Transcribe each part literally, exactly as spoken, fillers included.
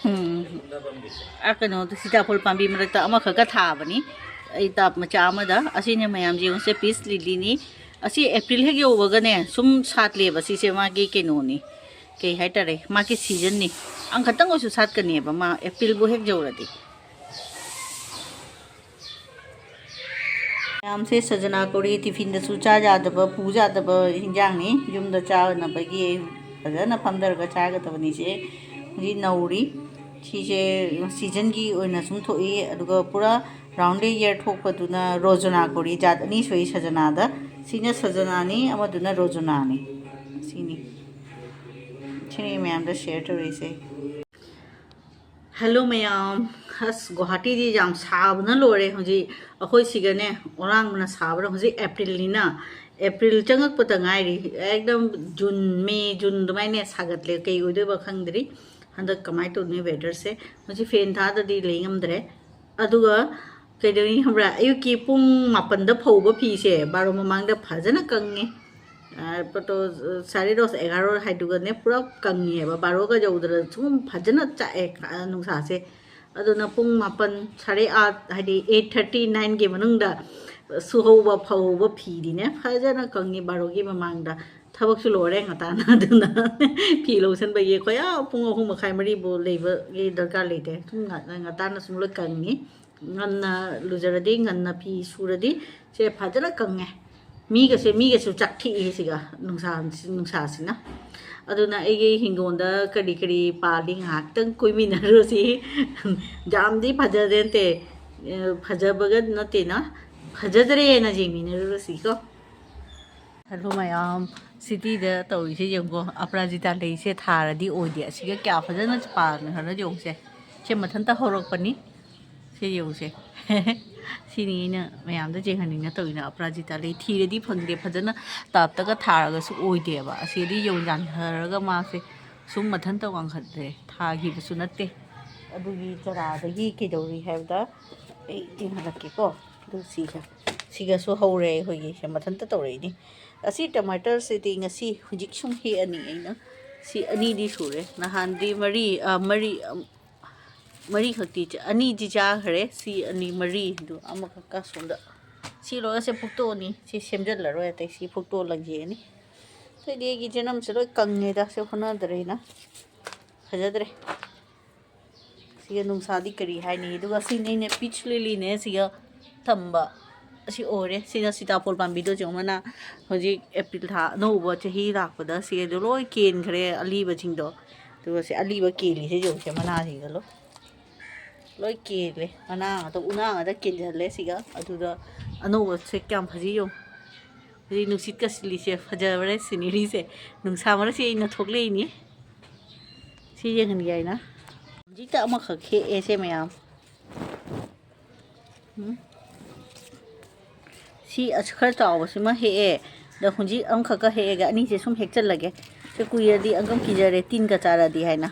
ꯎꯝ꯫ ꯑꯥ, ꯀꯩꯅꯣꯗ, ꯁꯤꯇꯥꯐꯣꯜ ꯄꯥꯝꯕꯤ ꯃꯔꯛꯇ ꯑꯃꯈꯛꯀ ꯊꯥꯕꯅꯤ ꯑꯩ ꯇꯥꯞ ꯃꯆꯥ ꯑꯃꯗ꯫ ꯑꯁꯤꯅꯦ ꯃꯌꯥꯝꯁꯦ, ꯌꯦꯡꯉꯨꯁꯦ, ꯄꯤꯁ ꯂꯤꯂꯤꯅꯤ꯫ ꯑꯁꯤ ꯑꯦꯄ꯭ꯔꯤꯜ ꯍꯦꯛ ꯌꯧꯕꯒꯅꯦ ꯁꯨꯝ ꯁꯥꯠꯂꯦꯕ꯫ ꯁꯤꯁꯦ ꯃꯥꯒꯤ ꯀꯩꯅꯣꯅꯤ, ꯀꯩ ꯍꯥꯏꯇꯥꯔꯦ, ꯃꯥꯒꯤ ꯁꯤꯖꯟꯅꯤ꯫ ꯑꯃꯈꯛꯇꯪ ꯑꯣꯏꯁꯨ ꯁꯥꯠꯀꯅꯦꯕ ꯃꯥ ꯑꯦꯄ꯭ꯔꯤꯜꯕꯨ ꯍꯦꯛ ꯌꯧꯔꯗꯤ꯫ ꯃꯌꯥꯝꯁꯦ ꯁꯖꯅꯥ ꯀꯧꯔꯤ, ꯇꯤꯐꯤꯟꯗꯁꯨ ꯆꯥ ꯌꯥꯗꯕ, ꯄꯨ ꯌꯥꯗꯕ ꯍꯤꯟꯖꯥꯡꯅꯤ꯫ ꯌꯨꯝꯗ ꯆꯥꯅꯕꯒꯤ ꯐꯖꯅ ꯐꯝꯊꯔꯒ ꯆꯥꯒꯗꯕꯅꯤ꯫ ꯁꯦ ꯍꯧꯖꯤꯛ ꯅꯧꯔꯤ꯫ ꯁꯤꯁꯦ ꯁꯤꯖꯟꯒꯤ ꯑꯣꯏꯅ ꯁꯨꯝ ꯊꯣꯛꯏ, ꯑꯗꯨꯒ ꯄꯨꯔꯥ ꯔꯥꯎꯟꯂꯤ ꯏꯌꯔ ꯊꯣꯛꯄꯗꯨꯅ ꯔꯣꯖꯅꯥ ꯀꯧꯔꯤ꯫ ꯖꯥꯠ ꯑꯅꯤ ꯁꯨꯏ ꯁꯖꯅꯥꯗ꯫ ꯁꯤꯅ ꯁꯖꯅꯥꯅꯤ, ꯑꯃꯗꯨꯅ ꯔꯣꯖꯅꯥꯅꯤ꯫ ꯁꯤꯅꯤ꯫ ꯁꯤꯅꯤ ꯃꯌꯥꯝꯗ ꯁꯤꯌꯔ ꯇꯧꯔꯤꯁꯦ꯫ ꯍꯜꯂꯣ ꯃꯌꯥꯝ, ꯑꯁ, ꯒꯨꯋꯥꯍꯥꯇꯤꯗꯤ ꯌꯥꯝ ꯁꯥꯕꯅ ꯂꯣꯏꯔꯦ ꯍꯧꯖꯤꯛ꯫ ꯑꯩꯈꯣꯏ ꯁꯤꯒꯅꯦ, ꯑꯣꯔꯥꯡꯕꯅ ꯁꯥꯕ꯭ꯔꯥ? ꯍꯧꯖꯤꯛ ꯑꯦꯄ꯭ꯔꯤꯜꯅꯤꯅ, ꯑꯦꯄ꯭ꯔꯤꯜ ꯆꯪꯉꯛꯄꯗ ꯉꯥꯏꯔꯤ꯫ ꯑꯦꯛꯗꯝ ꯖꯨꯟ, ꯃꯦ, ꯖꯨꯟ ꯑꯗꯨꯃꯥꯏꯅ ꯁꯥꯒꯠꯂꯦ꯫ ꯀꯩ ꯑꯣꯏꯗꯣꯏꯕ ꯈꯪꯗ꯭ꯔꯤ ꯍꯟꯗꯛ ꯀꯃꯥꯏꯅ ꯇꯧꯗꯣꯏꯅꯣ ꯋꯦꯗꯔꯁꯦ꯫ ꯍꯧꯖꯤꯛ ꯐꯦꯟ ꯊꯥꯗꯗꯤ ꯂꯩ ꯉꯝꯗ꯭ꯔꯦ꯫ ꯑꯗꯨꯒ ꯀꯩꯗꯧꯅꯤ ꯈꯪꯕ꯭ꯔꯥ? ꯑꯌꯨꯛꯀꯤ ꯄꯨꯡ ꯃꯥꯄꯟꯗ ꯐꯧꯕ ꯐꯤꯁꯦ ꯕꯥꯔꯣ ꯃꯃꯥꯡꯗ ꯐꯖꯅ ꯀꯪꯉꯦ꯫ ꯑ, ꯄꯣꯠꯇꯣ, ꯁꯥꯔꯦ ꯗꯁ, ꯑꯦꯒꯥꯔꯣ ꯍꯥꯏꯗꯨꯒꯅꯦ ꯄꯨꯔꯥ ꯀꯪꯉꯦꯕ꯫ ꯕꯥꯔꯣꯒ ꯌꯧꯗꯅ ꯁꯨꯝ ꯐꯖꯅ ꯆꯥꯛꯑꯦ, ꯑ, ꯅꯨꯡꯁꯥꯁꯦ꯫ ꯑꯗꯨꯅ ꯄꯨꯡ ꯃꯥꯄꯟ, ꯁꯥꯔꯦ ꯑꯥꯠ, ꯍꯥꯏꯗꯤ ꯑꯩꯠ ꯊꯥꯔꯇꯤ, ꯅꯥꯏꯟꯒꯤ ꯃꯅꯨꯡꯗ ꯁꯨꯍꯧꯕ, ꯐꯧꯍꯧꯕ ꯐꯤꯗꯤꯅꯦ ꯐꯖꯅ ꯀꯪꯉꯤ ꯕꯥꯔꯣꯒꯤ ꯃꯃꯥꯡꯗ꯫ ꯊꯕꯛꯁꯨ ꯂꯣꯏꯔꯦ ꯉꯟꯇꯥꯅ꯫ ꯑꯗꯨꯅ ꯐꯤ ꯂꯧꯁꯟꯕꯒꯤ ꯑꯩꯈꯣꯏ, ꯑꯥ, ꯄꯨꯡ ꯑꯍꯨꯝ ꯃꯈꯥꯏ, ꯃꯔꯤꯕꯨ ꯂꯩꯕꯒꯤ ꯗꯔꯀꯥꯔ ꯂꯩꯇꯦ꯫ ꯁꯨꯝ ꯉ-, ꯉꯟꯇꯥꯅ ꯁꯨꯝ ꯂꯣꯏ ꯀꯪꯉꯤ꯫ ꯉꯟꯅ ꯂꯨꯖꯔꯗꯤ, ꯉꯟꯅ ꯐꯤ ꯁꯨꯔꯗꯤ ꯁꯦ ꯐꯖꯅ ꯀꯪꯉꯦ꯫ ꯃꯤꯒꯁꯦ, ꯃꯤꯒꯁꯨ ꯆꯥꯛꯊꯦꯛꯏ ꯁꯤꯒ, ꯅꯨꯡꯁꯥ, ꯅꯨꯡꯁꯥꯁꯤꯅ꯫ ꯑꯗꯨꯅ ꯑꯩꯒꯤ ꯍꯤꯡꯒꯣꯜꯗ ꯀꯔꯤ ꯀꯔꯤ ꯄꯥꯜꯂꯤ ꯉꯥꯏꯍꯥꯛꯇꯪ ꯀꯣꯏꯃꯤꯟꯅꯔꯨꯁꯤ꯫ ꯌꯥꯝꯗꯤ ꯐꯖꯗꯦ ꯅꯠꯇꯦ, ꯑ, ꯐꯖꯕꯒ ꯅꯠꯇꯦꯅ, ꯐꯖꯗ꯭ꯔꯦꯅ ꯌꯦꯡꯃꯤꯟꯅꯔꯨꯔꯁꯤꯀꯣ꯫ ꯍꯜꯂꯣ ꯃꯌꯥꯝ, ꯁꯤꯇꯤꯗ ꯇꯧꯔꯤꯁꯦ ꯌꯦꯡꯉꯣ, ꯑꯄꯔꯥꯖꯤꯇꯥ ꯂꯩꯁꯦ ꯊꯥꯔꯗꯤ ꯑꯣꯏꯗꯦ꯫ ꯑꯁꯤꯒ ꯀꯌꯥ ꯐꯖꯅ ꯄꯥꯟꯈ꯭ꯔꯅꯣ ꯌꯦꯡꯉꯨꯁꯦ꯫ ꯁꯦ ꯃꯊꯟꯇ ꯍꯧꯔꯛꯄꯅꯤ꯫ ꯁꯦ ꯌꯦꯡꯉꯨꯁꯦ꯫ ꯁꯤꯅꯤ ꯑꯩꯅ ꯃꯌꯥꯝꯗ ꯌꯦꯡꯍꯟꯅꯤꯡꯅ ꯇꯧꯔꯤꯅ, ꯑꯄꯔꯥꯖꯤꯇꯥ ꯂꯩ ꯊꯤꯔꯗꯤ ꯐꯪꯗꯦ, ꯐꯖꯅ ꯇꯥꯞꯇꯒ ꯊꯥꯔꯒꯁꯨ ꯑꯣꯏꯗꯦꯕ꯫ ꯑꯁꯤꯗꯤ ꯌꯦꯡꯉꯨ, ꯌꯥꯟꯊꯔꯒ ꯃꯥꯁꯦ ꯁꯨꯝ ꯃꯊꯟꯇ ꯋꯥꯡꯈꯠꯂꯦ, ꯊꯥꯈꯤꯕꯁꯨ ꯅꯠꯇꯦ꯫ ꯑꯗꯨꯒꯤ ꯆꯔꯥꯗꯒꯤ ꯀꯩꯗꯧꯔꯤ ꯍꯥꯏꯕꯗ ꯑꯩ ꯌꯦꯡꯍꯜꯂꯛꯀꯦꯀꯣ꯫ ꯑꯗꯨ ꯁꯤꯒ, ꯁꯤꯒꯁꯨ ꯍꯧꯔꯦ ꯑꯩꯈꯣꯏꯒꯤ, ꯁꯦ ꯃꯊꯟꯇ ꯇꯧꯔꯛꯏꯅꯤ꯫ ꯑꯁꯤ ꯇꯃꯥꯇꯔꯁꯤꯗꯤ ꯉꯁꯤ ꯍꯧꯖꯤꯛ ꯁꯨꯝ ꯍꯦꯛꯑꯅꯤ ꯑꯩꯅ꯫ ꯁꯤ ꯑꯅꯤꯗꯤ ꯁꯨꯔꯦ꯫ ꯅꯍꯥꯟꯗꯤ ꯃꯔꯤ, ꯑ, ꯃꯔꯤ, ꯑꯝ, ꯃꯔꯤꯈꯛꯇꯤ ꯆꯥ-, ꯑꯅꯤꯗꯤ ꯆꯥꯈ꯭ꯔꯦ꯫ ꯁꯤ ꯑꯅꯤ, ꯃꯔꯤ, ꯑꯗꯨ ꯑꯃꯈꯛꯀ ꯁꯣꯝꯗ꯫ ꯁꯤ ꯂꯣꯏꯔꯁꯦ ꯐꯨꯛꯇꯣꯛꯑꯅꯤ꯫ ꯁꯤ ꯁꯦꯝꯖꯤꯜꯂꯔꯣꯏ, ꯑꯇꯩ ꯁꯤ ꯐꯨꯛꯇꯣꯛꯑ ꯂꯪꯖꯦꯅꯤ꯫ ꯑꯇꯩꯗꯤ ꯑꯩꯒꯤ ꯆꯦꯅꯝꯁꯦ ꯂꯣꯏ ꯀꯪꯉꯦꯗ꯫ ꯁꯤ ꯍꯣꯠꯅꯗ꯭ꯔꯦꯅ꯫ ꯐꯖꯗ꯭ꯔꯦ꯫ ꯁꯤꯒ ꯅꯨꯡꯁꯥꯗꯤ ꯀꯔꯤ ꯍꯥꯏꯅꯤ? ꯑꯗꯨꯒ ꯁꯤꯅꯦ ꯑꯩꯅ peach lilyꯅꯦ ꯁꯤꯒ ꯊꯝꯕ꯫ ꯑꯁꯤ ꯑꯣꯏꯔꯦ꯫ ꯁꯤꯅ ꯁꯤꯇꯥꯐꯣꯜ ꯄꯥꯝꯕꯤꯗꯣ ꯌꯦꯡꯉꯨ, ꯃꯅꯥ ꯍꯧꯖꯤꯛ April ꯊꯥ ꯑꯅꯧꯕ ꯆꯍꯤ ꯂꯥꯛꯄꯗ ꯁꯤꯒꯗꯣ ꯂꯣꯏ ꯀꯦꯟꯈ꯭ꯔꯦ, ꯑꯂꯤꯕꯁꯤꯡꯗꯣ꯫ ꯑꯗꯨꯒ ꯁꯤ ꯑꯂꯤꯕ ꯀꯦꯜꯂꯤꯁꯦ ꯌꯦꯡꯉꯨꯁꯦ, ꯃꯅꯥꯁꯤꯡꯗꯣ ꯂꯣꯏ, ꯂꯣꯏ ꯀꯦꯜꯂꯦ꯫ ꯃꯅꯥ ꯉꯥꯛꯇ, ꯎꯅꯥ ꯉꯥꯛꯇ ꯀꯦꯟꯁꯤꯜꯂꯦ ꯁꯤꯒ꯫ ꯑꯗꯨꯗ ꯑꯅꯧꯕꯁꯦ ꯀꯌꯥꯝ ꯐꯖꯩ ꯌꯦꯡꯉꯨ꯫ ꯍꯧꯖꯤꯛ ꯅꯨꯡꯁꯤꯠꯀ ꯁꯤꯠꯂꯤꯁꯦ, ꯐꯖꯕ꯭ꯔꯦ sceneryꯁꯦ꯫ ꯅꯨꯡꯁꯥ ꯃꯔꯛꯁꯦ ꯑꯩꯅ ꯊꯣꯛꯂꯛꯏꯅꯤ꯫ ꯁꯤ ꯌꯦꯡꯍꯟꯒꯦ ꯍꯥꯏꯅ꯫ ꯍꯧꯖꯤꯛꯇ ꯑꯃꯈꯛ ꯍꯦꯛꯑꯦ ꯁꯦ ꯃꯌꯥꯝ꯫ ꯎꯝ꯫ ꯁꯤ ꯑꯁ ꯈꯔ ꯆꯥꯎꯕꯁꯤꯃ ꯍꯦꯛꯑꯦ꯫ ꯑꯗ ꯍꯧꯖꯤꯛ ꯑꯃꯈꯛꯀ ꯍꯦꯛꯑꯒ ꯑꯅꯤꯁꯦ ꯁꯨꯝ ꯍꯦꯛꯆꯜꯂꯒꯦ꯫ ꯁꯤ ꯀꯨꯏꯔꯗꯤ ꯑꯪꯀꯝ ꯀꯤꯖꯔꯦ, ꯇꯤꯟꯒ ꯆꯥꯔꯗꯤ ꯍꯥꯏꯅ꯫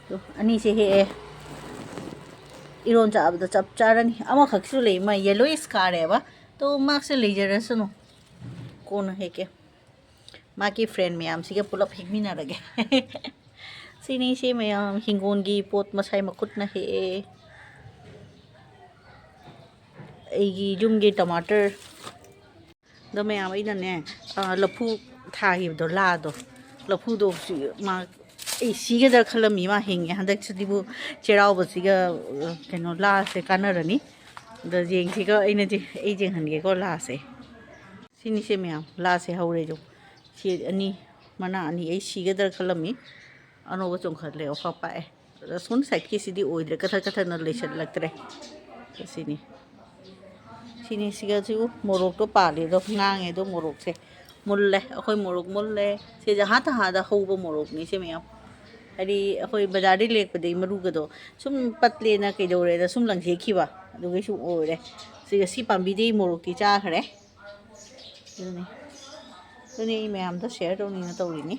ꯑꯗꯣ ꯑꯅꯤꯁꯦ ꯍꯦꯛꯑꯦ꯫ ꯏꯔꯣꯟ ꯆꯥꯕꯗ ꯆꯞ ꯆꯥꯔꯅꯤ꯫ ꯑꯃꯈꯛꯁꯨ ꯂꯩ, ꯃꯥ yellowish ꯀꯥꯔꯦꯕ꯫ ꯑꯗꯣ ꯃꯥꯁꯦ ꯂꯩꯖꯔꯁꯅꯨ꯫ ꯀꯣꯟꯅ ꯍꯦꯛꯀꯦ꯫ ꯃꯥꯒꯤ friend ꯃꯌꯥꯝꯁꯤꯒ ꯄꯨꯂꯞ ꯍꯦꯛꯃꯤꯟꯅꯔꯒꯦ꯫ ꯁꯤꯅꯤ ꯁꯤ ꯃꯌꯥꯝ ꯍꯤꯡꯒꯣꯜꯒꯤ ꯄꯣꯠ ꯃꯁꯥꯏ ꯃꯈꯨꯠꯅ ꯍꯦꯛꯑꯦ꯫ ꯑꯩꯒꯤ ꯌꯨꯝꯒꯤ ꯇꯃꯥꯇꯔ꯫ ꯑꯗꯣ ꯃꯌꯥꯝ ꯑꯩꯅꯅꯦ, ꯑ, ꯂꯐꯨ ꯊꯥꯈꯤꯕꯗꯣ, ꯂꯥꯗꯣ, ꯂꯐꯨꯗꯣ ꯁꯤ-, ꯃꯥ, ꯑꯩ ꯁꯤꯒꯗ꯭ꯔꯥ ꯈꯜꯂꯝꯃꯤ, ꯃꯥ ꯍꯤꯡꯉꯦ꯫ ꯍꯟꯗꯛꯁꯤꯗꯤꯕꯨ ꯆꯩꯔꯥꯎꯕꯁꯤꯒ, ꯑ, ꯀꯩꯅꯣ, ꯂꯥꯁꯦ ꯀꯥꯟꯅꯔꯅꯤ꯫ ꯑꯗꯣ ꯌꯦꯡꯁꯤꯒ ꯑꯩꯅ ꯆꯦ-, ꯑꯩ ꯌꯦꯡꯍꯟꯒꯦꯀꯣ ꯂꯥꯁꯦ꯫ ꯁꯤꯅꯤꯁꯦ ꯃꯌꯥꯝ, ꯂꯥꯁꯦ ꯍꯧꯔꯦ ꯑꯗꯣ꯫ ꯁꯤ ꯑꯅꯤ, ꯃꯅꯥ ꯑꯅꯤ ꯑꯩ ꯁꯤꯒꯗ꯭ꯔꯥ ꯈꯜꯂꯝꯃꯤ꯫ ꯑꯅꯧꯕ ꯆꯣꯡꯈꯠꯂꯦ, ꯑꯣꯐꯔ ꯄꯥꯛꯑꯦ꯫ ꯑꯗ ꯁꯣꯝ sideꯀꯤꯁꯤꯗꯤ ꯑꯣꯏꯗ꯭ꯔꯦ, ꯀꯊꯛ ꯀꯊꯛꯅ ꯂꯩꯁꯜꯂꯛꯇ꯭ꯔꯦ꯫ ꯁꯤꯅꯤ꯫ ꯁꯤꯅꯤ, ꯁꯤꯒꯁꯨ ꯃꯣꯔꯣꯛꯇꯣ ꯄꯥꯜꯂꯤ ꯑꯗꯣ, ꯉꯥꯡꯉꯦ ꯑꯗꯣ ꯃꯣꯔꯣꯛꯁꯦ꯫ ꯃꯨꯜꯂꯦ, ꯑꯩꯈꯣꯏ ꯃꯣꯔꯣꯛ ꯃꯨꯜꯂꯦ꯫ ꯁꯤꯁꯦ ꯍꯥ ꯊꯍꯥꯗ ꯍꯧꯕ ꯃꯣꯔꯣꯛꯅꯤ ꯁꯤ ꯃꯌꯥꯝ꯫ ꯍꯥꯏꯗꯤ ꯑꯩꯈꯣꯏ ꯕꯖꯥꯔꯗꯩ ꯂꯩꯔꯛꯄꯗꯒꯤ ꯃꯔꯨꯒꯗꯣ ꯁꯨꯝ ꯄꯠꯂꯦꯅ ꯀꯩꯗꯧꯔꯦꯅ ꯁꯨꯝ ꯂꯪꯊꯦꯛꯈꯤꯕ꯫ ꯑꯗꯨꯒꯤ ꯁꯨꯝ ꯑꯣꯏꯔꯦ꯫ ꯁꯤꯒ ꯁꯤ ꯄꯥꯝꯕꯤꯗꯒꯤ ꯃꯣꯔꯣꯛꯇꯤ ꯆꯥꯈ꯭ꯔꯦ꯫ ꯑꯗꯨꯅꯤ꯫ ꯑꯗꯨꯅꯤ ꯑꯩ ꯃꯌꯥꯝꯗ share ꯇꯧꯅꯤꯡꯅ ꯇꯧꯔꯤꯅꯤ꯫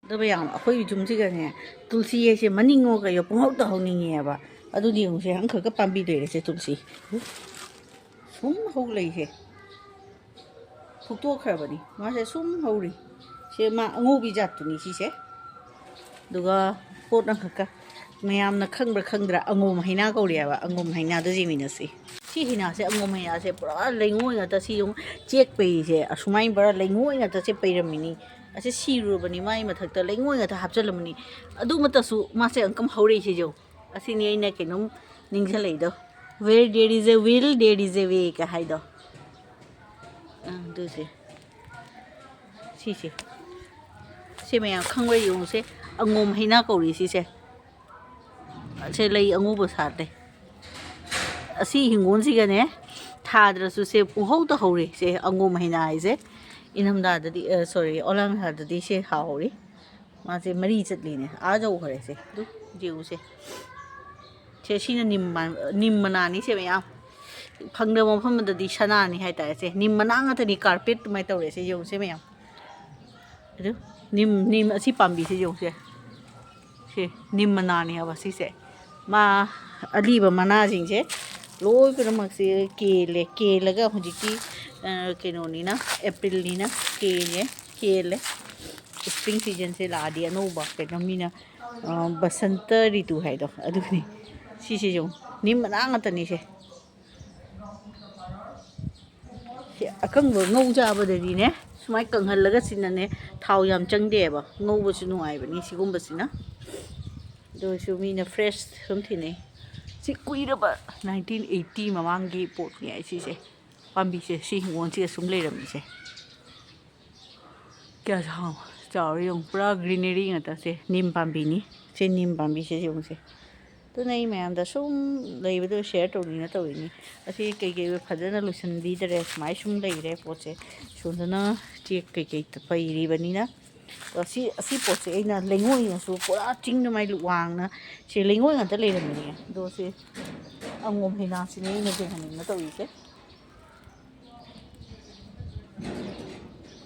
ꯑꯗꯣ ꯃꯌꯥꯝ, ꯑꯩꯈꯣꯏ ꯌꯨꯝꯁꯤꯒꯅꯦ, ꯇꯨꯜꯁꯤ ꯍꯥꯏꯁꯦ ꯃꯅꯤꯡꯉꯣ ꯀꯩꯌꯣ ꯄꯨꯡꯍꯧꯗ ꯍꯧꯅꯤꯡꯉꯦꯕ꯫ ꯑꯗꯨꯗꯤ ꯌꯦꯡꯉꯨꯁꯦ, ꯑꯃꯈꯛꯀ ꯄꯥꯝꯕꯤ ꯂꯩꯔꯁꯦ ꯇꯨꯜꯁꯤ꯫ ꯁꯨꯝ ꯍꯧ ꯂꯩꯁꯦ꯫ ꯐꯨꯛꯇꯣꯛꯈ꯭ꯔꯕꯅꯤ꯫ ꯃꯥꯁꯦ ꯁꯨꯝ ꯍꯧꯔꯤ꯫ ꯁꯦ ꯃꯥ ꯑꯉꯧꯕꯤ ꯖꯥꯠꯇꯨꯅꯤ ꯁꯤꯁꯦ꯫ ꯑꯗꯨꯒ ꯄꯣꯠ ꯑꯃꯈꯛꯀ ꯃꯌꯥꯝꯅ ꯈꯪꯕ꯭ꯔꯥ ꯈꯪꯗ꯭ꯔꯥ, ꯑꯉꯣꯝ ꯍꯩꯅꯥ ꯀꯧꯔꯤ ꯍꯥꯏꯕ꯫ ꯑꯉꯣꯝ ꯍꯩꯅꯥꯗꯨ ꯌꯦꯡꯃꯤꯟꯅꯁꯤ꯫ ꯁꯤ ꯍꯩꯅꯥꯁꯦ, ꯑꯉꯣꯝ ꯍꯩꯅꯥꯁꯦ ꯄꯨꯔꯥ ꯂꯩꯉꯣꯏ ꯉꯥꯛꯇ꯫ ꯁꯤ ꯌꯦꯡꯉꯨ, ꯆꯦꯛ ꯄꯩꯁꯦ ꯑꯁꯨꯃꯥꯏꯅ ꯄꯨꯔꯥ ꯂꯩꯉꯣꯏ ꯉꯥꯛꯇꯁꯦ ꯄꯩꯔꯝꯃꯤꯅꯤ꯫ ꯑꯁꯤ ꯁꯤꯔꯨꯔꯕꯅꯤ, ꯃꯥꯒꯤ ꯃꯊꯛꯇ ꯂꯩꯉꯣꯏ ꯉꯥꯛꯇ ꯍꯥꯞꯆꯤꯜꯂꯝꯃꯅꯤ꯫ ꯑꯗꯨ ꯃꯇꯁꯨ ꯃꯥꯁꯦ ꯑꯪꯀꯝ ꯍꯧꯔꯛꯏꯁꯦ ꯌꯦꯡꯉꯨ꯫ ꯑꯁꯤꯅꯤ ꯑꯩꯅ ꯀꯩꯅꯣꯝ ꯅꯤꯡꯁꯤꯡꯂꯛꯏꯗꯣ, "Where there is a will, there is a way" ꯀ ꯍꯥꯏꯗꯣ꯫ ꯑꯥ, ꯑꯗꯨꯁꯦ, ꯁꯤꯁꯦ, ꯁꯤ ꯃꯌꯥꯝ ꯈꯪꯕ꯭ꯔꯥ ꯌꯦꯡꯉꯨꯁꯦ꯫ ꯑꯉꯣꯝ ꯍꯩꯅꯥ ꯀꯧꯔꯤ ꯁꯤꯁꯦ꯫ ꯁꯦ ꯂꯩ ꯑꯉꯧꯕ ꯁꯥꯠꯂꯦ꯫ ꯑꯁꯤ ꯍꯤꯡꯒꯣꯜꯁꯤꯒꯅꯦ ꯊꯥꯗ꯭ꯔꯁꯨ ꯁꯦ ꯄꯨꯡꯍꯧꯗ ꯍꯧꯔꯤ꯫ ꯁꯦ ꯑꯉꯣꯝ ꯍꯩꯅꯥ ꯍꯥꯏꯁꯦ ꯏꯪꯊꯝꯊꯥꯗꯗꯤ, ꯑ, sorry, ꯑꯣꯂꯥꯡꯊꯥꯗꯗꯤ ꯁꯦ ꯍꯥꯎꯔꯤ꯫ ꯃꯥꯁꯦ ꯃꯔꯤ ꯆꯠꯂꯤꯅꯦ, ꯑꯥ ꯌꯧꯈ꯭ꯔꯦ꯫ ꯁꯦ ꯑꯗꯨ ꯌꯦꯡꯉꯨꯁꯦ꯫ ꯁꯦ ꯁꯤꯅ ꯅꯤꯝ ꯃ-, ꯅꯤꯝ ꯃꯅꯥꯅꯤ꯫ ꯁꯦ ꯃꯌꯥꯝ ꯐꯪꯗꯕ ꯃꯐꯝ ꯑꯃꯗꯗꯤ ꯁꯅꯥꯅꯤ ꯍꯥꯏꯇꯥꯔꯦ꯫ ꯁꯦ ꯅꯤꯝ ꯃꯅꯥ ꯉꯥꯛꯇꯅꯤ, ꯀꯥꯔꯄꯦꯠ ꯑꯗꯨꯃꯥꯏꯅ ꯇꯧꯔꯦ꯫ ꯁꯦ ꯌꯦꯡꯉꯨꯁꯦ ꯃꯌꯥꯝ, ꯑꯗꯨ ꯅꯤꯝ, ꯅꯤꯝ ꯑꯁꯤ ꯄꯥꯝꯕꯤꯁꯦ ꯌꯦꯡꯉꯨꯁꯦ꯫ ꯁꯤ ꯅꯤꯝ ꯃꯅꯥꯅꯦ ꯍꯥꯏꯕ ꯁꯤꯁꯦ꯫ ꯃꯥ ꯑꯂꯤꯕ ꯃꯅꯥꯁꯤꯡꯁꯦ ꯂꯣꯏ ꯄꯨꯝꯅꯃꯛꯁꯦ ꯀꯦꯜꯂꯦ꯫ ꯀꯦꯜꯂꯒ ꯍꯧꯖꯤꯛꯇꯤ, ꯑ, ꯀꯩꯅꯣꯅꯤꯅ, ꯑꯦꯄ꯭ꯔꯤꯜꯅꯤꯅ ꯀꯦꯜꯂꯦ, ꯀꯦꯜꯂꯦ꯫ ꯁ꯭ꯄ꯭ꯔꯤꯡ ꯁꯤꯖꯟꯁꯦ ꯂꯥꯛꯑꯗꯤ ꯑꯅꯧꯕ ꯀꯩꯅꯣ ꯃꯤꯅ, ꯑ, ꯕꯁꯟꯇ ꯔꯤꯇꯨ ꯍꯥꯏꯗꯣ ꯑꯗꯨꯅꯤ꯫ ꯁꯤꯁꯤꯁꯨ ꯅꯤꯝ ꯃꯅꯥ ꯉꯥꯛꯇꯅꯤꯁꯦ꯫ ꯁꯤ ꯑꯀꯪꯕ ꯉꯧ ꯆꯥꯕꯗꯗꯤꯅꯦ, ꯁꯨꯃꯥꯏꯅ ꯀꯪꯍꯜꯂꯒ ꯁꯤꯅꯅꯦ ꯊꯥꯎ ꯌꯥꯝ ꯆꯪꯗꯦꯕ, ꯉꯧꯕꯁꯨ ꯅꯨꯡꯉꯥꯏꯕꯅꯤ ꯁꯤꯒꯨꯝꯕꯁꯤꯅ꯫ ꯑꯗꯨ ꯑꯣꯏꯔꯁꯨ ꯃꯤꯅ ꯐ꯭ꯔꯦꯁ ꯑꯗꯨꯝ ꯊꯤꯅꯩ꯫ ꯁꯤ ꯀꯨꯏꯔꯕ ꯅꯥꯏꯟꯇꯤꯟ ꯑꯩꯠꯇꯤ ꯃꯃꯥꯡꯒꯤ ꯄꯣꯠꯅꯤ ꯑꯩ ꯁꯤꯁꯦ꯫ ꯄꯥꯝꯕꯤꯁꯦ ꯁꯤ ꯍꯤꯡꯒꯣꯜꯁꯤꯗ ꯁꯨꯝ ꯂꯩꯔꯝꯃꯤꯁꯦ꯫ ꯀꯌꯥ ꯆꯥꯎ-, ꯆꯥꯎꯔꯦ ꯌꯦꯡꯉꯨ, ꯄꯨꯔꯥ ꯒ꯭ꯔꯤꯅꯔꯤ ꯉꯥꯛꯇ꯫ ꯁꯦ ꯅꯤꯝ ꯄꯥꯝꯕꯤꯅꯤ꯫ ꯁꯦ ꯅꯤꯝ ꯄꯥꯝꯕꯤꯁꯦ ꯌꯦꯡꯉꯨꯁꯦ꯫ ꯑꯗꯨꯅ ꯑꯩ ꯃꯌꯥꯝꯗ ꯁꯨꯝ ꯂꯩꯕꯗꯣ ꯁꯤꯌꯔ ꯇꯧꯅꯤꯡꯅ ꯇꯧꯔꯤꯅꯤ꯫ ꯑꯁꯤ ꯀꯩꯀꯩ ꯐꯖꯅ ꯂꯣꯏꯁꯤꯟꯕꯤꯗꯔꯦ, ꯁꯨꯃꯥꯏ ꯁꯨꯝ ꯂꯩꯔꯦ ꯄꯣꯠꯁꯦ꯫ ꯁꯣꯝꯗꯅ ꯆꯦꯛ ꯀꯩꯀꯩ ꯄꯩꯔꯤꯕꯅꯤꯅ꯫ ꯑꯗꯣ ꯁꯤ, ꯑꯁꯤ ꯄꯣꯠꯁꯦ ꯑꯩꯅ ꯂꯩꯉꯣꯏꯅꯁꯨ ꯄꯨꯔꯥ ꯆꯤꯡ ꯑꯗꯨꯃꯥꯏ ꯋꯥꯡꯅ ꯁꯤ ꯂꯩꯉꯣꯏ ꯉꯥꯛꯇ ꯂꯩꯔꯝꯃꯤꯅꯦ꯫ ꯑꯗꯣ ꯁꯤ ꯑꯉꯣꯝ ꯍꯩꯅꯥꯁꯤꯅꯦ ꯑꯩꯅ ꯌꯦꯡꯍꯟꯅꯤꯡꯅ ꯇꯧꯔꯤꯁꯦ꯫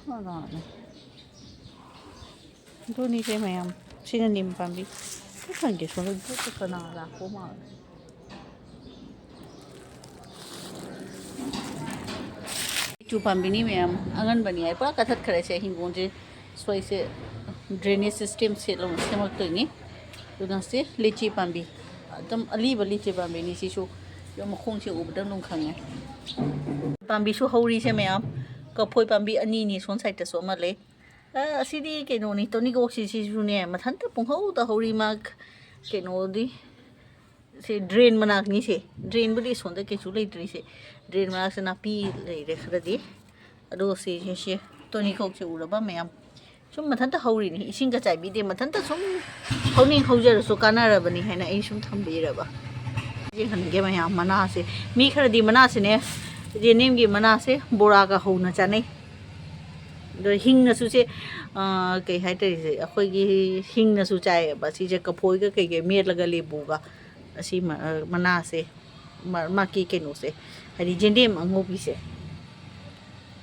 ꯀꯅꯥꯅꯣ? ꯑꯗꯨꯅꯤꯁꯦ ꯃꯌꯥꯝ꯫ ꯁꯤꯅ ꯅꯤꯝ ꯄꯥꯝꯕꯤ꯫ ꯑꯩ ꯈꯪꯗꯦ, ꯁꯣꯝꯗ ꯒ꯭ꯔꯨꯞꯇ ꯀꯅꯥ ꯂꯥꯛꯄ ꯃꯥꯜꯂꯦ꯫ ꯂꯤꯆꯨ ꯄꯥꯝꯕꯤꯅꯤ ꯃꯌꯥꯝ꯫ ꯑꯉꯟꯕꯅꯤ ꯍꯥꯏ ꯄꯨꯔꯥ ꯀꯛꯊꯠꯈ꯭ꯔꯦ꯫ ꯁꯦ ꯍꯤꯡꯒꯣꯜꯁꯦ ꯁ꯭ꯋꯥꯏꯁꯦ drainage system ꯁꯦꯝꯂꯛ-, ꯁꯦꯝꯂꯛꯇꯣꯏꯅꯤ꯫ ꯑꯗꯨꯅ ꯁꯤ ꯂꯤꯆꯤ ꯄꯥꯝꯕꯤ, ꯑꯗꯨꯝ ꯑꯂꯤꯕ ꯂꯤꯆꯤ ꯄꯥꯝꯕꯤꯅꯤ ꯁꯤꯁꯨ꯫ ꯑꯗꯨꯝ ꯃꯈꯣꯡꯁꯦ ꯎꯕꯗ ꯑꯗꯨꯝ ꯈꯪꯉꯦ꯫ ꯄꯥꯝꯕꯤꯁꯨ ꯍꯧꯔꯤꯁꯦ ꯃꯌꯥꯝ꯫ ꯀꯐꯣꯏ ꯄꯥꯝꯕꯤ ꯑꯅꯤꯅꯤ, ꯁꯣꯝ ꯁꯥꯏꯗꯇꯁꯨ ꯑꯃ ꯂꯩ꯫ ꯑ, ꯑꯁꯤꯗꯤ ꯀꯩꯅꯣꯅꯤ, ꯇꯣꯅꯤꯀꯣꯛꯁꯤ ꯁꯤꯁꯨꯅꯦ ꯃꯊꯟꯇ ꯄꯨꯡꯍꯧꯗ ꯍꯧꯔꯤ꯫ ꯃꯥ ꯀꯩꯅꯣꯗꯤ ꯁꯤ drain ꯃꯅꯥꯛꯅꯤ꯫ ꯁꯤ drainꯕꯨꯗꯤ ꯁꯣꯝꯗ ꯀꯩꯁꯨ ꯂꯩꯇ꯭ꯔꯤ꯫ ꯁꯤ drain ꯃꯅꯥꯛꯁꯦ ꯅꯥꯄꯤ ꯂꯩꯔꯦ ꯈꯔꯗꯤ꯫ ꯑꯗꯣ ꯁꯤ, ꯁꯤ, ꯁꯤ ꯇꯣꯅꯤꯀꯣꯛꯁꯦ ꯎꯔꯕ ꯃꯌꯥꯝ? ꯁꯨꯝ ꯃꯊꯟꯇ ꯍꯧꯔꯤꯅꯤ, ꯏꯁꯤꯡꯒ ꯆꯥꯏꯕꯤꯗꯦ, ꯃꯊꯟꯇ ꯁꯨꯝ ꯍꯧꯅꯤꯡ ꯍꯧꯖꯔꯁꯨ ꯀꯥꯟꯅꯔꯕꯅꯤ ꯍꯥꯏꯅ ꯑꯩ ꯁꯨꯝ ꯊꯝꯕꯤꯔꯕ꯫ ꯌꯦꯡꯍꯟꯒꯦ ꯃꯌꯥꯝ ꯃꯅꯥꯁꯦ꯫ ꯃꯤ ꯈꯔꯗꯤ ꯃꯅꯥꯁꯤꯅꯦ ꯌꯦꯅꯦꯝꯒꯤ ꯃꯅꯥꯁꯦ ꯕꯣꯔꯥꯒ ꯍꯧꯅ ꯆꯥꯅꯩ꯫ ꯑꯗꯣ ꯍꯤꯡꯅꯁꯨ ꯁꯦ, ꯑ, ꯀꯩ ꯍꯥꯏꯇꯥꯔꯦ, ꯁꯦ ꯑꯩꯈꯣꯏꯒꯤ ꯍꯤꯡꯅꯁꯨ ꯆꯥꯏꯌꯦꯕ꯫ ꯁꯤꯁꯦ ꯀꯐꯣꯏꯒ ꯀꯩꯀꯩ ꯃꯦꯠꯂꯒ ꯂꯦꯕꯨꯒ ꯑꯁꯤ ꯃ-, ꯑ, ꯃꯅꯥꯁꯦ, ꯃ-, ꯃꯥꯒꯤ ꯀꯩꯅꯣꯁꯦ, ꯍꯥꯏꯗꯤ ꯌꯦꯟꯗꯦꯝ ꯑꯉꯧꯕꯤꯁꯦ꯫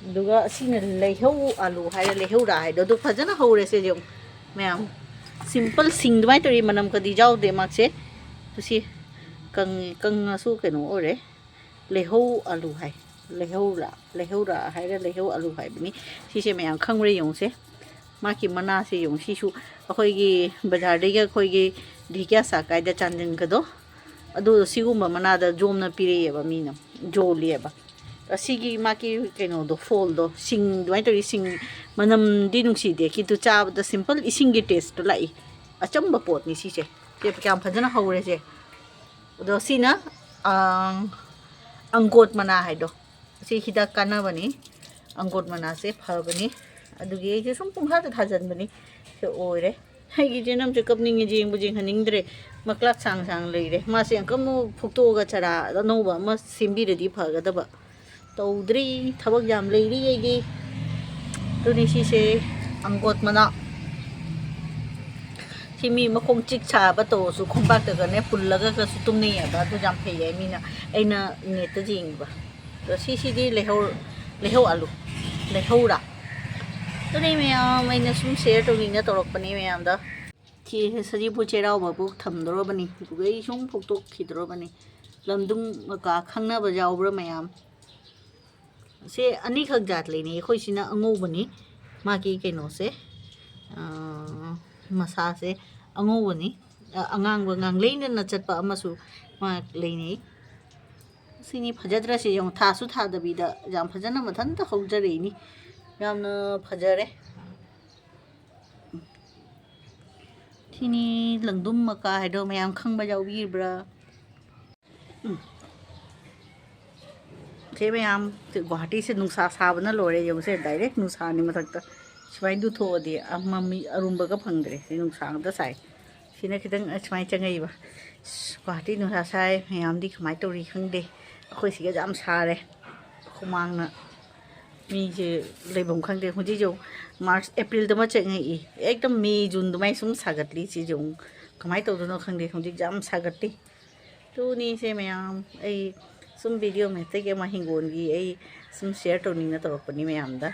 ꯑꯗꯨꯒ ꯑꯁꯤꯅ ꯂꯩꯍꯧ ꯑꯥꯂꯨ ꯍꯥꯏꯔ, ꯂꯩꯍꯧꯔꯥ ꯍꯥꯏꯗꯣ, ꯑꯗꯨ ꯐꯖꯅ ꯍꯧꯔꯦ꯫ ꯁꯤꯁꯦ ꯌꯦꯡꯉꯨ ꯃꯌꯥꯝ, simple ꯁꯤꯡ ꯑꯗꯨꯃꯥꯏꯅ ꯇꯧꯔꯤ, ꯃꯅꯝ ꯀꯗꯤ ꯌꯥꯎꯗꯦ ꯃꯥꯁꯦ꯫ ꯇꯨ ꯁꯤ ꯀꯪꯉꯤ, ꯀꯪꯉꯁꯨ ꯀꯩꯅꯣ ꯑꯣꯏꯔꯦ꯫ ꯂꯩꯍꯧ ꯑꯥꯂꯨ ꯍꯥꯏ, ꯂꯩꯍꯧꯔꯥ, ꯂꯩꯍꯧꯔꯥ ꯍꯥꯏꯔ ꯂꯩꯍꯧ ꯑꯥꯂꯨ ꯍꯥꯏꯕꯅꯤ꯫ ꯁꯤꯁꯦ ꯃꯌꯥꯝ ꯈꯪꯕ꯭ꯔꯥ ꯌꯦꯡꯉꯨꯁꯦ꯫ ꯃꯥꯒꯤ ꯃꯅꯥꯁꯦ ꯌꯦꯡꯉꯨ꯫ ꯁꯤꯁꯨ ꯑꯩꯈꯣꯏꯒꯤ ꯕꯖꯥꯔꯗꯒꯤ ꯑꯩꯈꯣꯏꯒꯤ ꯙꯦꯀꯤꯌꯥ ꯁꯥꯛ ꯀꯥꯏꯗ ꯆꯥꯟꯗꯦꯜꯒꯗꯣ, ꯑꯗꯨ ꯁꯤꯒꯨꯝꯕ ꯃꯅꯥꯗ ꯖꯣꯝꯅ ꯄꯤꯔꯛꯑꯦꯕ ꯃꯤꯅ, ꯌꯣꯜꯂꯤꯑꯕ꯫ ꯑꯁꯤꯒꯤ ꯃꯥꯒꯤ ꯀꯩꯅꯣꯗꯣ, ꯐꯣꯜꯗꯣ, ꯁꯤꯡ ꯑꯗꯨꯃꯥꯏꯅ ꯇꯧꯔꯤ꯫ ꯁꯤꯡ ꯃꯅꯝꯗꯤ ꯅꯨꯡꯁꯤꯗꯦ, ꯀꯤꯟꯇꯨ ꯆꯥꯕꯗ simple ꯏꯁꯤꯡꯒꯤ tasteꯇꯣ ꯂꯥꯛꯏ꯫ ꯑꯆꯝꯕ ꯄꯣꯠꯅꯤ ꯁꯤꯁꯦ꯫ ꯁꯦ ꯀꯌꯥꯝ ꯐꯖꯅ ꯍꯧꯔꯦꯁꯦ꯫ ꯑꯗꯣ ꯁꯤꯅ, ꯑꯪ, ꯑꯪꯒꯣꯠ ꯃꯅꯥ ꯍꯥꯏꯗꯣ꯫ ꯁꯤ ꯍꯤꯗꯥꯛ ꯀꯥꯟꯅꯕꯅꯤ꯫ ꯑꯪꯒꯣꯠ ꯃꯅꯥꯁꯦ ꯐꯕꯅꯤ꯫ ꯑꯗꯨꯒꯤ ꯑꯩꯁꯦ ꯁꯨꯝ ꯄꯨꯡꯊꯥꯗ ꯊꯥꯖꯤꯟꯕꯅꯤ꯫ ꯁꯤ ꯑꯣꯏꯔꯦ꯫ ꯑꯩꯒꯤ ꯆꯦꯅꯝꯁꯦ ꯀꯞꯅꯤꯡꯉꯦ, ꯌꯦꯡꯕꯨ ꯌꯦꯡꯍꯟꯅꯤꯡꯗ꯭ꯔꯦ꯫ ꯃꯀ꯭ꯂꯥꯛ ꯁꯥꯡ ꯁꯥꯡ ꯂꯩꯔꯦ꯫ ꯃꯥꯁꯦ ꯑꯃꯨꯛꯀ ꯑꯃꯨꯛ ꯐꯨꯛꯇꯣꯛꯑꯒ ꯆꯔꯥ ꯑꯅꯧꯕ ꯑꯃ ꯁꯦꯝꯕꯤꯔꯗꯤ ꯐꯒꯗꯕ꯫ ꯇꯧꯗ꯭ꯔꯤ, ꯊꯕꯛ ꯌꯥꯝ ꯂꯩꯔꯤ ꯑꯩꯒꯤ꯫ ꯑꯗꯨꯅꯤ ꯁꯤꯁꯦ ꯑꯪꯒꯣꯠ ꯃꯅꯥ꯫ ꯁꯤ ꯃꯤ ꯃꯈꯣꯡ ꯆꯤꯛ ꯁꯥꯕ ꯇꯧꯔꯁꯨ ꯈꯣꯡꯄꯥꯛꯇꯒꯅꯦ ꯄꯨꯜꯂꯒꯁꯨ ꯇꯨꯝꯅꯩꯌꯦꯕ꯫ ꯑꯗꯨ ꯌꯥꯝ ꯐꯩꯌꯦ꯫ ꯃꯤꯅ, ꯑꯩꯅ netꯇ ꯌꯦꯡꯉꯤꯕ꯫ ꯑꯗꯣ ꯁꯤꯁꯤꯗꯤ ꯂꯩꯍꯧ, ꯂꯩꯍꯧ ꯑꯥꯂꯨ, ꯂꯩꯍꯧꯔꯥ꯫ ꯑꯗꯨꯅꯤ ꯃꯌꯥꯝ, ꯑꯩꯅ ꯁꯨꯝ share ꯇꯧꯅꯤꯡꯅ ꯇꯧꯔꯛꯄꯅꯦ ꯃꯌꯥꯝꯗ꯫ ꯁꯤ ꯁꯖꯤꯕꯨ ꯆꯩꯔꯥꯎꯕꯕꯨ ꯊꯝꯗꯣꯔꯕꯅꯤ꯫ ꯑꯗꯨꯒ ꯑꯩ ꯁꯨꯝ ꯐꯨꯛꯇꯣꯛꯈꯤꯗꯣꯔꯕꯅꯤ꯫ ꯂꯝꯗꯨꯡ ꯃꯀꯥ ꯈꯪꯅꯕ ꯌꯥꯎꯕ꯭ꯔꯥ ꯃꯌꯥꯝ? ꯁꯦ ꯑꯅꯤꯈꯛ ꯖꯥꯠ ꯂꯩꯅꯩ꯫ ꯑꯩꯈꯣꯏꯁꯤꯅ ꯑꯉꯧꯕꯅꯤ, ꯃꯥꯒꯤ ꯀꯩꯅꯣꯁꯦ, ꯑ, ꯃꯁꯥꯁꯦ ꯑꯉꯧꯕꯅꯤ꯫ ꯑ, ꯑꯉꯥꯡꯕ ꯉꯥꯡꯂꯩꯅꯅ ꯆꯠꯄ ꯑꯃꯁꯨ ꯃꯥ ꯂꯩꯅꯩ꯫ ꯁꯤꯅꯤ ꯐꯖꯗ꯭ꯔꯥ? ꯁꯤ ꯌꯦꯡꯉꯨ, ꯊꯥꯁꯨ ꯊꯥꯗꯕꯤꯗ ꯌꯥꯝ ꯐꯖꯅ ꯃꯊꯟꯇ ꯍꯧꯖꯔꯛꯏꯅꯤ꯫ ꯌꯥꯝꯅ ꯐꯖꯔꯦ꯫ ꯁꯤꯅꯤ ꯂꯪꯗꯨꯝ ꯃꯀꯥ ꯍꯥꯏꯗꯣ ꯃꯌꯥꯝ ꯈꯪꯕ ꯌꯥꯎꯕꯤꯕ꯭ꯔꯥ? ꯎꯝ꯫ ꯁꯦ ꯃꯌꯥꯝ, ꯒꯨꯋꯥꯍꯥꯇꯤꯁꯦ ꯅꯨꯡꯁꯥ ꯁꯥꯕꯅ ꯂꯣꯏꯔꯦ꯫ ꯌꯦꯡꯉꯨꯁꯦ, direct ꯅꯨꯡꯁꯥꯅꯤ ꯃꯊꯛꯇ꯫ ꯁꯨꯃꯥꯏꯅ ꯊꯣꯛꯑꯗꯤ ꯑꯃ ꯃꯤ ꯑꯔꯨꯝꯕꯒ ꯐꯪꯗ꯭ꯔꯦ꯫ ꯁꯤ ꯅꯨꯡꯁꯥ ꯉꯥꯛꯇ ꯁꯥꯏ꯫ ꯁꯤꯅ ꯈꯤꯇꯪ ꯁꯨꯃꯥꯏꯅ ꯆꯪꯉꯛꯏꯕ꯫ ꯑꯁ, ꯒꯨꯋꯥꯍꯥꯇꯤ ꯅꯨꯡꯁꯥ ꯁꯥꯏ꯫ ꯃꯌꯥꯝꯗꯤ ꯀꯃꯥꯏꯅ ꯇꯧꯔꯤ ꯈꯪꯗꯦ꯫ ꯑꯩꯈꯣꯏ ꯁꯤꯒ ꯌꯥꯝ ꯁꯥꯔꯦ꯫ ꯍꯨꯃꯥꯡꯅ ꯃꯤꯁꯦ ꯂꯩꯐꯝ ꯈꯪꯗꯦ꯫ ꯍꯧꯖꯤꯛ ꯌꯦꯡꯉꯨ, ꯃꯥꯔꯆ, ꯑꯦꯄ꯭ꯔꯤꯜꯗ ꯑꯃ ꯆꯪꯉꯛꯏ꯫ ꯑꯦꯛꯗꯝ ꯃꯦ, ꯖꯨꯟ ꯑꯗꯨꯃꯥꯏꯅ ꯁꯨꯝ ꯁꯥꯒꯠꯂꯤ꯫ ꯁꯤ ꯌꯦꯡꯉꯨ, ꯀꯃꯥꯏꯅ ꯇꯧꯗꯣꯏꯅꯣ ꯈꯪꯗꯦ꯫ ꯍꯧꯖꯤꯛ ꯌꯥꯝ ꯁꯥꯒꯠꯂꯤ꯫ ꯑꯗꯨꯅꯤꯁꯦ ꯃꯌꯥꯝ, ꯑꯩ ꯁꯨꯝ video ꯃꯇꯦꯛ ꯑꯃ ꯍꯤꯡꯒꯣꯜꯒꯤ ꯑꯩ ꯁꯨꯝ share ꯇꯧꯅꯤꯡꯅ ꯇꯧꯔꯛꯄꯅꯤ ꯃꯌꯥꯝꯗ꯫